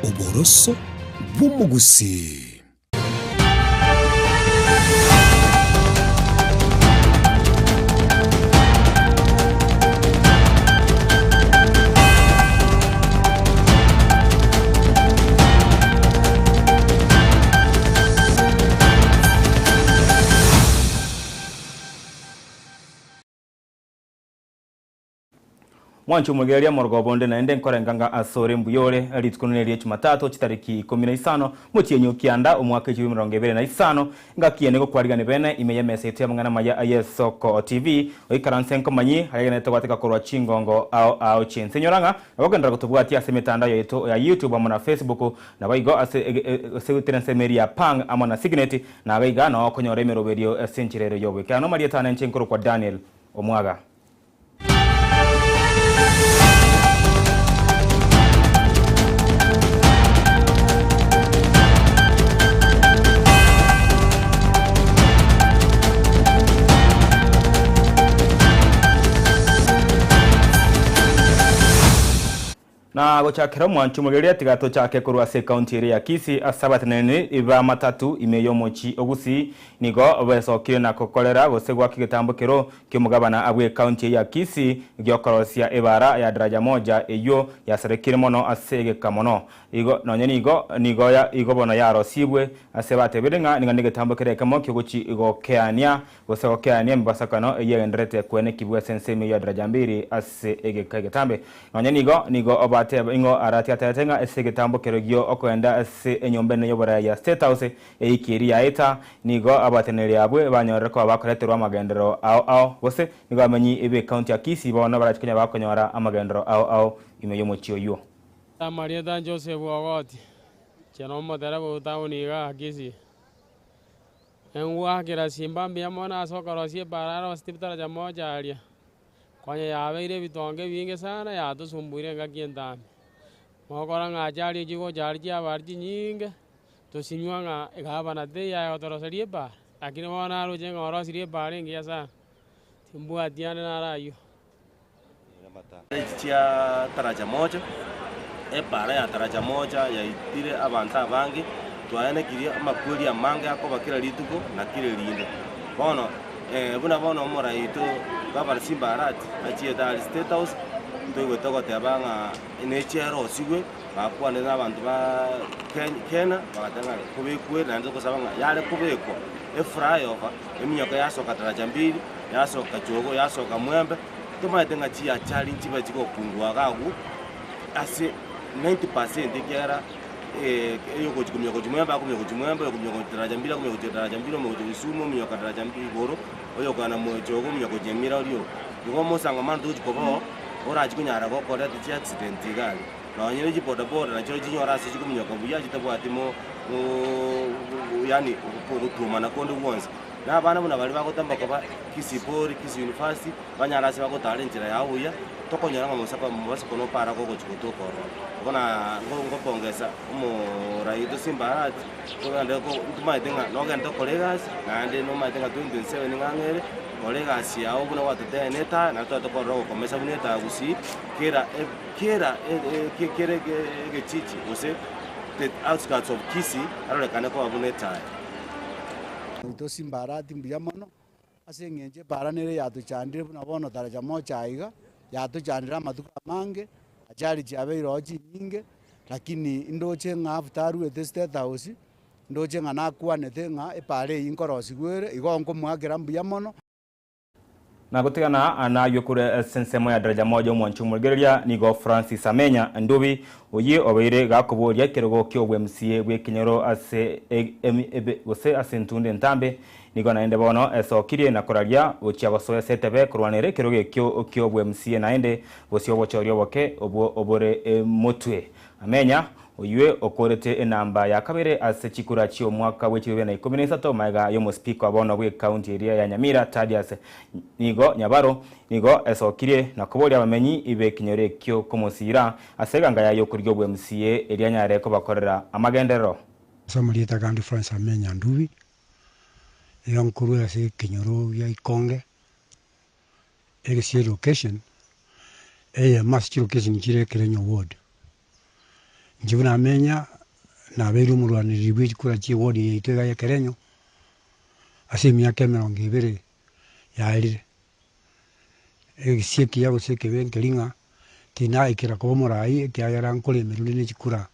Oboroso bw'omogusii. Mwanche omogeria omorogoba onde naende nkorenga ng'a asore mbuya ore. Rituko nerie Jumatatu chitariki ikomi na isano, motienyi o kianda, omwaka echiro emerongo ebere na isano, engaki ene gokwarigania bene ime y'emesa yaito y'amang'ana amaya ay'Esoko TV. Oikaranse nkomanyi aria togwateka korwa chingongo ao ao chi'ense. Inyora ng'a nabo ogenderera gotobwatia ase emetandao yaito ya YouTube amo na Facebook, naboigo ase ase goetera ensemo eria ya Pang amo na Signet, na iga iga noo okonyora emeroberio ase enchera ere y'oboikeranu. Amarieta ane inche nkorokwa Daniel Omwaga. Na gochakera omwancho omogeria tiga tochake korwa ase ekaunti eria ya Kisii ase abateneneri ba matatu ime y'omochie o Gusii nigo besokire na gokorera gose goaka egetambo kero ki'omogabana bw'ekaunti eye ya Kisii giokorosia ebara ya Daraja Moja eyio yasarekire mono ase egeka mono. Igo nonye nigo nigo igo bono yarosibwe ase batebire ng'a nigo negetambo kere ekemo kiogochi gokeania Gose gokeania emebasakano eyio egendererete kwenekigwa ase ensemo eyio ya daraja mbiri ase egeka egetambe. Nonya nigo, nigo obateba ing'o arati atebete ng'a ase egetambo kero gio okoenda ase enyomba enene y'oboraai ya State House eiki eria yaeta, nigo abateneneri abwe banyorire koba bakoreterwa amagenderero ao ao, gose nigo abamenyi b'ecounty ya Kisii bono barache konya bakonyora amagenderero ao ao ime y'omochie oyio. Amarieta Joseph Ogoti, inche nomotereba o town igaa Kisii. Engwakera simba mbuya mono ase okorosia ebaara aroseti bitaracha mocha aria, konya yabeire ebitonga ebinge sana yatosumbuire engaki entambe. Gokora ng'a achari echi gocha aria chiabare chinyinge, tosinywa ng'a egavana teiyo aye gotoroseria ebaara, lakini bono naroche ng'a orosirie ebaara engiya sana, timbwati ande naro aywo. Echi chia Taraja Moja, epaara ya Taraja Moja yaitire abanto abange, twaenekirie amakweri amange akoba kera rituko na kera erinde. Bono buna bono omorai oito Gavana Simba Arati achiete aria State House, ntoigwete ogoteba ng'a nechi erosigwe, bakwanire na abanto ba Kenya, bagateba ng'a kobekwe naende togosaba ng'a yare kobekwa eflyover, eminyoka yasoka Taraja Mbili, yasoka Chogo, yasoka Mwembe. Tomaete ng'a chiachari nchibe chigokungwa iga agwo ase 90 percent ekiagera eyogochi kominyoka gochia mwembe akominyoka gochia mwembe, oyokominyoka gochia daraja mbili akominyoka gochia daraja mbili, omonto gochia kisumu ominyoka daraja mbili igoro, oyokogenda mochogo ominyoka gochia nyamira oria oo. Igo omosangamano togochi koba oo, orachie konyara gokoreta chiaccident iga aria. Nonye ne chibodaboda nachio chinyore ase chikominyoka buya chitabwati mo yaani gotuomana konde gwonsi. Na abana buna baria bagotamba koba Kisii Poly, Kisii University, banyare ase bagotara enchera yao buya, tokonyora ng'a mosako mobasoko nopara gogochia gotoka ororo. Igo na ngopongesa omorai oito Simba Arati, togende ko ntomaete ng'a nogende okore egasi, naende nomaete ng'a 2027 ng'a ang'e ere, kora egasi yao buna gwatotebia na etaya, naende tobe tokorora ogokomesa buna etaya gusii, kera kera kera egechichi gose the outskirts of Kisii, arorekane koba buna etaya. Oito Simba Arati mbuya mono, ase eng'encho epaara nere yatochandire buna bono taracha mocha aiga, yatochandire amatuko amange, achari chiabeire oo chinyinge, lakini ndoche ng'a after aruete state house, ndoche ng'a nakwanete ng'a epaara eyio nkorosigwa ere, igo nkomoakera mbuya mono. Na gotigana nayio korwa ase ensemo ya daraja moja omwanchi omorigereria nigo Francis Amenya Ndubi oyio obeire gakoboria ekerogo ki'obwMCA bw'ekenyoro ase gose ase entunda entambe nigo naende bono esokirie na koraria gochia gosoa ase etebe korwanera ekerogo ekio ki'obwMCA naende gose obochori oboke obwo obore motwe. Amenya Oywe okorete enamba ya kabere ase chikura chi'omwaka bwe chibibere na ikomi na isato magega y'omosipika bono bw'ekaunti eria ya Nyamira Thaddeus nigo Nyabaro nigo esokirie na koboria abamenyi b'ekenyoro ekio komosiira ase eganga yaye y'okorigia obwMCA eria anyare kobakorera amagenderero. Ase amarieta gande Francis Amenya Ndubi, nigo nkorwa ase ekenyoro gia Ikonge, egesie location, eyemo ase chilocation chire Ekerenyo ward. Inche buna amenya, nabeire omorwanereri bwe chikura chie ward yaito iga ya Ekerenyo, ase emiaka emerongo ebere yaerire. Egesie ekiya gose ekebe nkeri ng'a tinaikera koba omorai ekiagera nkoremerwa rinde ne chikura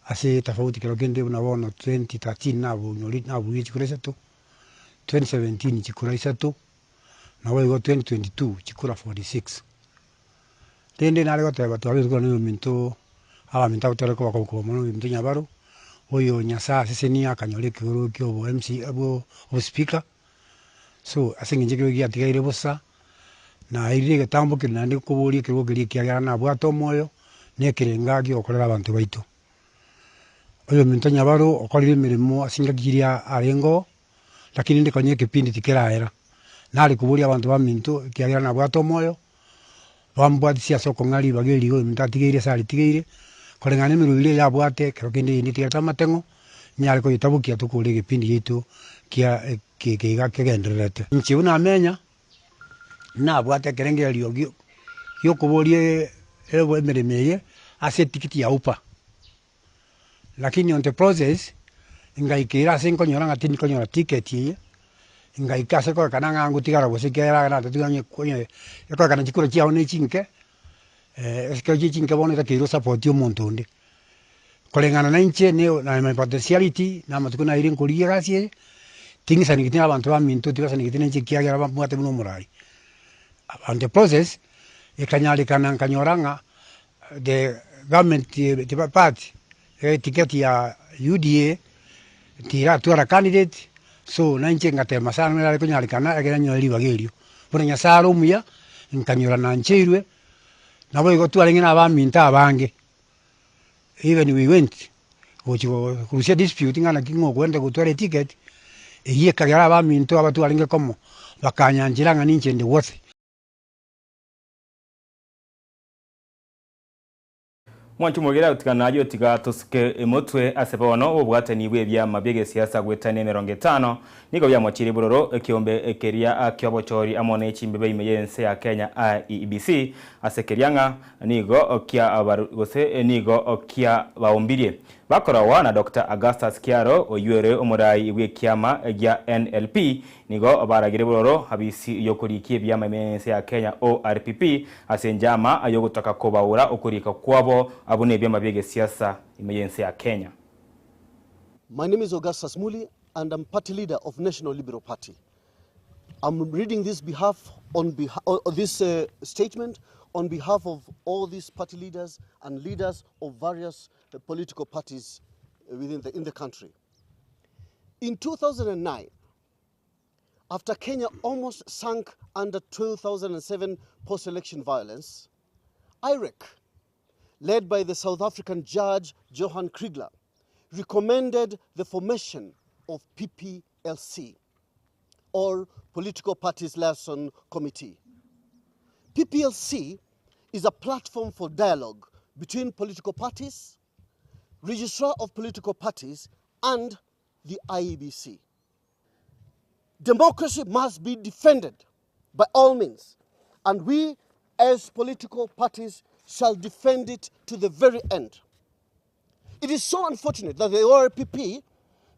ase etofauti kero kende buna bono 2013 nabonyori nabuire chikura isato, 2017 chikura isato, naboigo 2022 chikura 46. Rende nare goteba twabeire korwa noyominto abaminto abwo tore koba koba mono oyominto Nyabaro, oyo Nyasaye asesenie akanyora ekegoro kia obo MC obo obospeaker, so ase eng'encho ekero giatigaire bosa, nairire egetambo keria naende nkoboria ekerogo keria ekiagera nabwate omoyo, na ekerenga giokorera abanto baito. Oyominto Nyabaro okorire emeremo ase engaki chiria arenge oo, lakini rende konya ekepindi tikeraera, nare koboria abanto baminto ekiagera nabwate omoyo, bambwatisia ase okong'a ribaga eri iga oyominto atigeire ase aritigeire, koreng'ana na emerobio eria yabwate ekero kende eyende etigarete amateng'o, nyare koyetabokia tokore egepindi giaito kia eke iga kegendererete. Inche buna amenya, nabwate ekerengererio gio giokoboria emeremo eye ase etikiti ya UPA. Lakini on the process, ngaikera ase nkonyora ng'a tindi konyora ticket eye, ngaika ase korekana ng'a ngotigara gose ekiagera natatiga onye onye ekorekana chikura chiago na echinke, ekero chia chinke bono otakeire osapoti omonto onde. Koreng'ana na inche ne na my potentiality, na amatuko naeire nkorigia egasi eye, ting'isanegeti na abanto baminto, tibasanegeti na inche ekiagera bambwate buna omorai. On the process, ekanyarekana nkanyora ng'a The government party eticket ya UDA tiratwara candidate so nainche ngatema sana nare konyarekana ekero nyore ribaga erio. Bono Nyasaye are omuya, nkanyora nancheirwe, naboigo twarenge na abaminto abange, even we went gochi korusia dispute ng'a naki ng'a okoenda gotwara eticket, eyio ekagera abaminto aba twarenge komo bakanyanchera ng'a ninche inde worthy. Mwanche omogere agotigana ayio tiga tosuke emotwe ase bono obobwatani bw'ebiama bi'egesiasa goetania emerongo etano nigo biamochirie bororo ekeombe keria ki'obochori amo ne chimbebe ime y'ense ya Kenya IEBC ase keria ng'a nigo kia gose nigo kiabaombirie Bakoragwa na Doctor Augustus Kiaro oyio ere omorai bw'ekiama gia NLP nigo baragire bororo abisi y'okorikia ebiama ime y'ense ya Kenya ORPP ase enchama y'ogotaka kobaura okorika kwabo abwo nebiama bi'egesiasa ime y'ense ya Kenya. My name is Augustus Muli and I'm party leader of National Liberal Party. I'm reading this behalf on behalf this uh, statement on behalf of all these party leaders and leaders of various uh, political parties within the, in the country. In 2009, after Kenya almost sank under 2007 post-election violence, IREC, led by the South African judge Johan Kriegler, recommended the formation of PPLC, or Political Parties Liaison Committee. PPLC is a platform for dialogue between political parties, registrar of political parties, and the IEBC. Democracy must be defended by all means, and we as political parties shall defend it to the very end. It is so unfortunate that the ORPP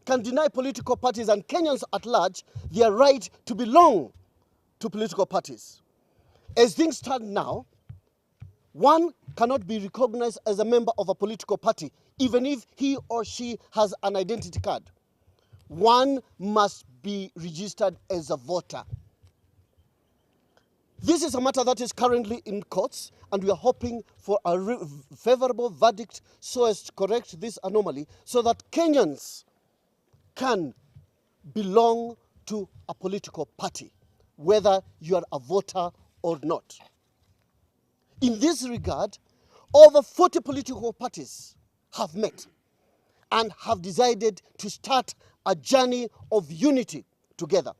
can deny political parties and Kenyans at large their right to belong to political parties. As things stand now, one cannot be recognized as a member of a political party, even if he or she has an identity card. One must be registered as a voter. This is a matter that is currently in courts, and we are hoping for a favorable verdict so as to correct this anomaly so that Kenyans can belong to a political party, whether you are a voter or not. In this regard, over 40 political parties have met and have decided to start a journey of unity together.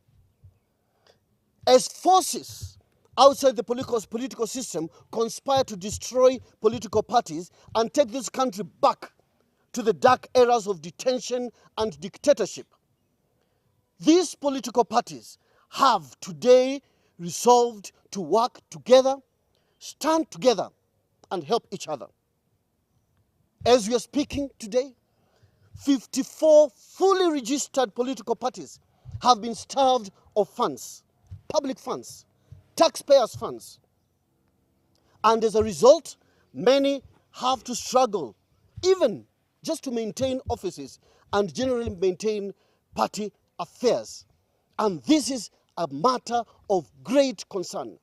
As forces outside the political, political system conspire to destroy political parties and take this country back to the dark eras of detention and dictatorship, these political parties have today resolved to work together, stand together, and help each other. As we are speaking today, 54 fully registered political parties have been starved of funds, public funds, taxpayers' funds. And as a result, many have to struggle even just to maintain offices and generally maintain party affairs. And this is a matter of great concern,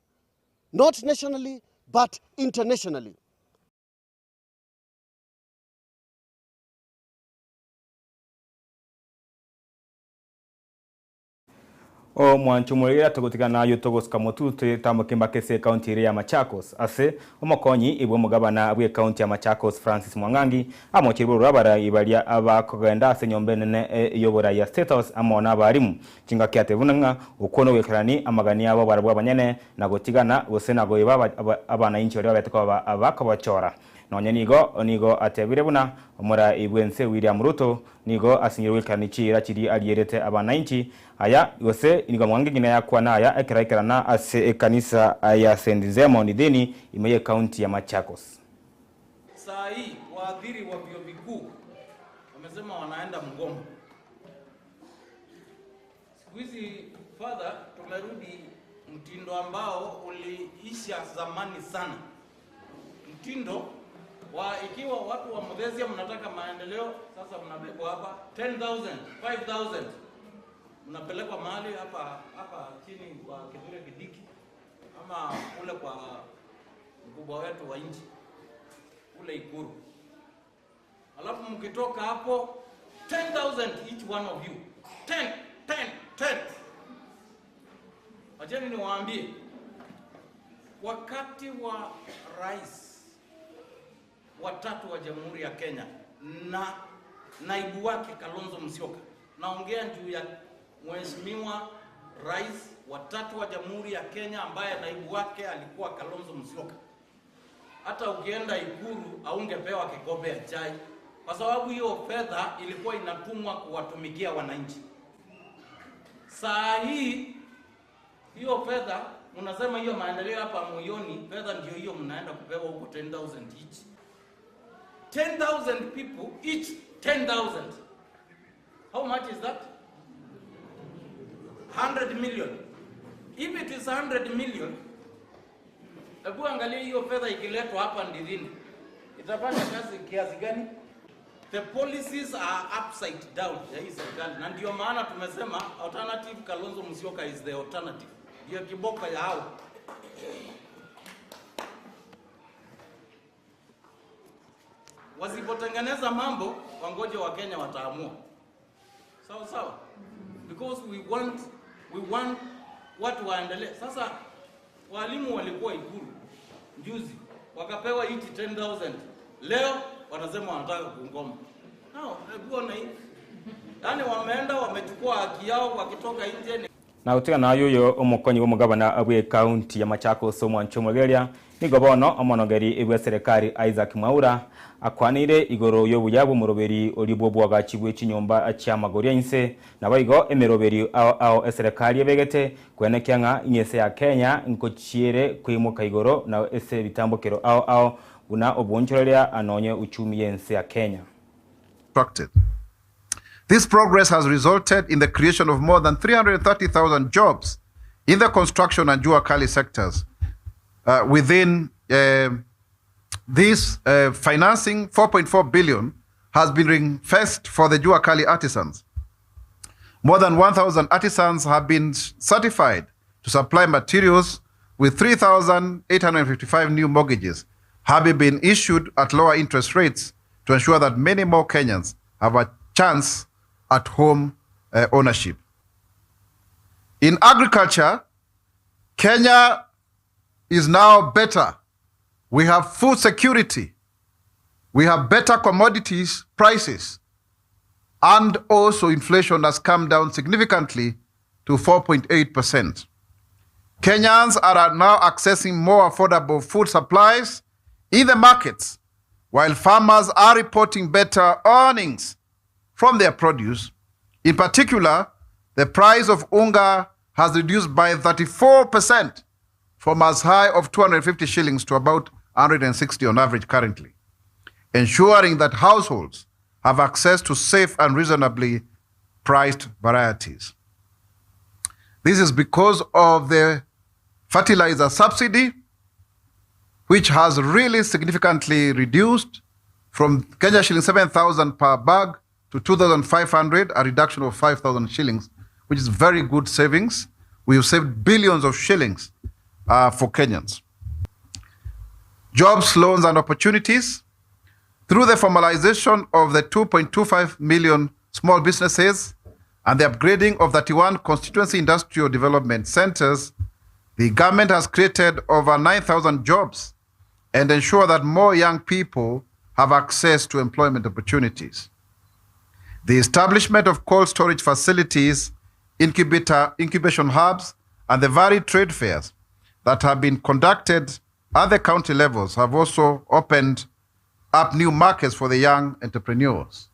not nationally, but internationally. Omwancho omorere togotigana ayio togosika motwe totamboke mbaka ase ekaunti eria ya Machakos. Ase omokonyi bw'omogabana bw'ekaunti ya Machakos Francis Mwangangi amochire bororo abarai baria bakogenda ase enyomba enene y'oborai ya State House amo nabarimu chingaki ate buna ng'a okwo nogoikerani amagani abo barabwo abanyene na gotigana gose nagoiba abanainchi baria babete koba bakobochora. Nonye nigo nigo atebire buna omorai bw'ense William Ruto nigo asinyire goikerani chiira chiria arierete abanainchi Aya, gose nigo mwange ng'ina yakwana aya ekero aikerana ase ekanisa ya St. Nzemo Ndithini ime y'ecounty ya Machakos. Saa hii waadhiri wa vyuo vikuu wamesema wanaenda mgomo. Siku hizi father, tumerudi mtindo ambao uliisha zamani sana, mtindo wa ikiwa watu wa Muthesia mnataka maendeleo, sasa mnabebwa hapa 10,000 5,000 mnapelekwa mahali hapa hapa chini kwa Kithure Kindiki ama kule kwa mkubwa wetu wa nchi kule Ikuru. Alafu mkitoka hapo 10,000 each one of you 10 10 10. Wacheni niwaambie, wakati wa rais watatu wa Jamhuri ya Kenya na naibu wake Kalonzo Musyoka, naongea juu ya Mheshimiwa rais watatu wa Jamhuri ya Kenya ambaye naibu wake alikuwa Kalonzo Musyoka. Hata ukienda Ikuru haungepewa kikombe ya chai kwa sababu hiyo fedha ilikuwa inatumwa kuwatumikia wananchi. Saa hii hiyo fedha mnasema hiyo maendeleo hapa moyoni, fedha ndio hiyo mnaenda kupewa huko 10,000 each. 10,000 people each 10,000. How much is that? 100 million. If it is 100 million, hebu angalia hiyo fedha ikiletwa hapa Ndithini itafanya kazi kiasi gani? The policies are upside down ya hii serikali, na ndio maana tumesema alternative Kalonzo Musyoka is the alternative, ndio kiboko ya hao. Wasipotengeneza mambo, wangoje wa Kenya wataamua. Sawa sawa, because we want watu waendelee. Sasa walimu walikuwa Ikulu juzi wakapewa each 10,000 leo wanasema wanataka kugoma. Now, hebu ona hii, yaani wameenda wamechukua haki yao, wakitoka nje ni Na gutiga nayo uyo omokonyi bw'omogabana bw'ekaunti ya Machakos omwancho omogeria nigo bono omonogeri bwa serikali Isaac Mwaura akwanire igoro y'obuya bw'omoroberi ori bw'obwagachi bwe chinyomba chia magori inse nabo igo emeroberi ao ao eserikali ebegete kwenekia ng'a ing'ese ya Kenya nkochiere kuimuka igoro na ese bitambukero ao ao buna obwonchoreria anonye uchumi yense ya Kenya. This progress has resulted in the creation of more than 330,000 jobs in the construction and Jua Kali sectors. Within this financing, 4.4 billion has been ring-fenced for the Jua Kali artisans. More than 1,000 artisans have been certified to supply materials, with 3,855 new mortgages having been issued at lower interest rates to ensure that many more Kenyans have a chance at home ownership. In agriculture, Kenya is now better. We have food security. We have better commodities prices. And also inflation has come down significantly to 4.8%. Kenyans are now accessing more affordable food supplies in the markets, while farmers are reporting better earnings from their produce. In particular, the price of unga has reduced by 34% from as high of 250 shillings to about 160 on average currently. ensuring that households have access to safe and reasonably priced varieties. This is because of the fertilizer subsidy, which has really significantly reduced from Kenya shilling 7,000 per bag to 2,500, a reduction of 5,000 shillings, which is very good savings. We have saved billions of shillings uh, for Kenyans. Jobs, loans, and opportunities. Through the formalization of the 2.25 million small businesses and the upgrading of 31 constituency industrial development centers, the government has created over 9,000 jobs and ensure that more young people have access to employment opportunities. The establishment of cold storage facilities, incubator, incubation hubs, and the varied trade fairs that have been conducted at the county levels have also opened up new markets for the young entrepreneurs.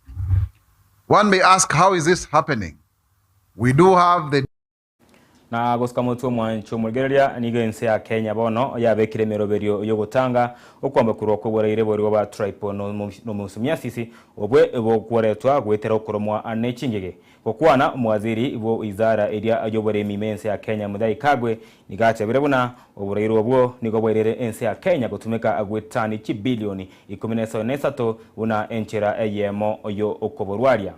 One may ask, how is this happening? We do have the Na gosika motwe omwancho omorigereria, nigo ense ya Kenya bono yabekire emeroberio y'ogotanga okwamba korwa kw'oboraire boria bwa trypanosomiasis obwe bokworetwa goetera okoromwa ne chingige. Gokwana omowaziri bwo wizara eria y'oboremi ime ense ya Kenya Mutahi Kagwe nigo atebire buna oboraire obwo nigo bwairere ense ya Kenya gotumeka gwetani chibilioni ikomi na isato buna enchera eyemo y'okoborwaria.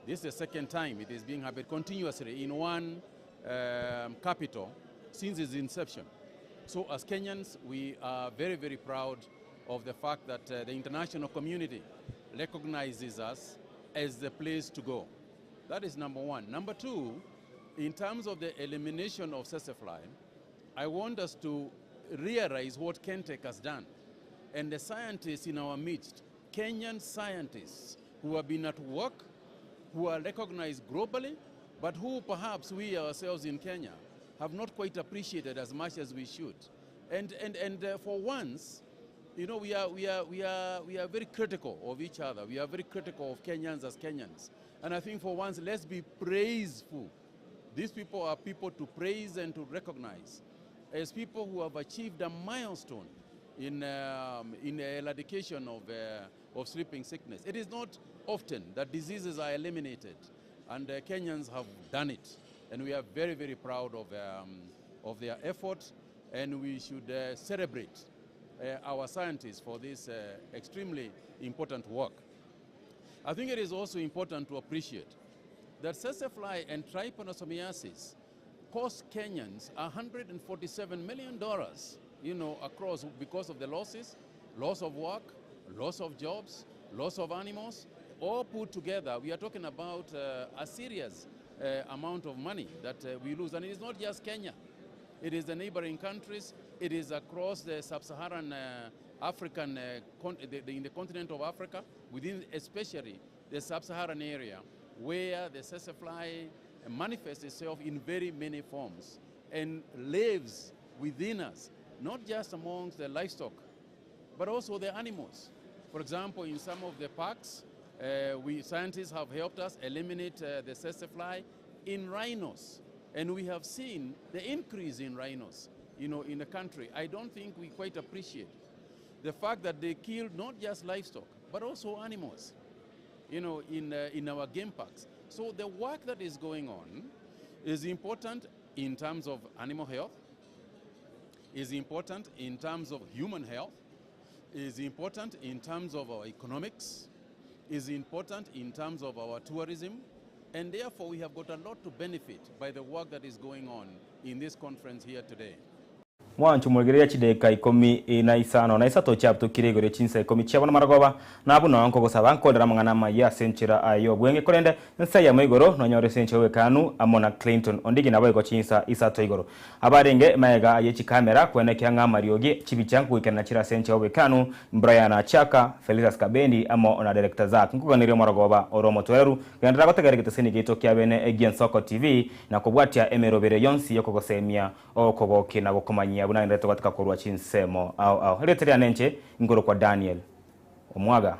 This is the second time it is being happened continuously in one um, capital since its inception. So as Kenyans, we are very, very proud of the fact that uh, the international community recognizes us as the place to go. That is number one. Number two, in terms of the elimination of tsetse fly, I want us to realize what Kentech has done. And the scientists in our midst, Kenyan scientists who have been at work, who are recognized globally, but who perhaps we ourselves in Kenya have not quite appreciated as much as we should. And, and, and uh, for once, you know, we are, we, are, we, are, we are very critical of each other. We are very critical of Kenyans as Kenyans. And I think for once, let's be praiseful. These people are people to praise and to recognize as people who have achieved a milestone in, um, in the eradication of, uh, of sleeping sickness. It is not often that diseases are eliminated, and uh, Kenyans have done it. And we are very, very proud of, um, of their effort, and we should uh, celebrate uh, our scientists for this uh, extremely important work. I think it is also important to appreciate that tsetse fly and trypanosomiasis cost Kenyans $147 million, you know, across because of the losses, loss of work, loss of jobs, loss of animals, all put together, we are talking about uh, a serious uh, amount of money that uh, we lose. And it is not just Kenya. It is the neighboring countries. It is across the sub-Saharan uh, African, uh, the, the, in the continent of Africa, within especially the sub-Saharan area, where the tsetse fly manifests itself in very many forms and lives within us, not just amongst the livestock, but also the animals. For example, in some of the parks, uh, we scientists have helped us eliminate uh, the tsetse fly in rhinos. And we have seen the increase in rhinos, you know, in the country. I don't think we quite appreciate the fact that they killed not just livestock, but also animals, you know, in, uh, in our game parks. So the work that is going on is important in terms of animal health, is important in terms of human health, is important in terms of our economics, is important in terms of our tourism, and therefore we have got a lot to benefit by the work that is going on in this conference here today. Mwancho morigereria chideka ikomi na isano na isato chiabutokire igoro chinsa ikomi chiabo na marogoba nabu nonko nkogosaba nkorera amang'ana amaya ase enchera aye obwenge korende nsa eyemo igoro nonyore ase enchera obwekanu amo na Clinton Ondigi nabo igo chinsa isato igoro abarenge maega aye chikamera kwenekea ng'a amariogi chibicha nkogoikerana chire ase enchera obwekanu Brian Achaka Felicitas Kabendi amo na Director Zack nkoganeria omorogoba ore omotoereru genderera gotegerera egeteseni giaito kia bene egia Ensoko TV na kobwatia emerobere yonsi yokogosemia Okogokia na gokomanyia buna agendererete gotika korwa chinsemo ao ao. Erieta riane inche inkorokwa Daniel Omwaga.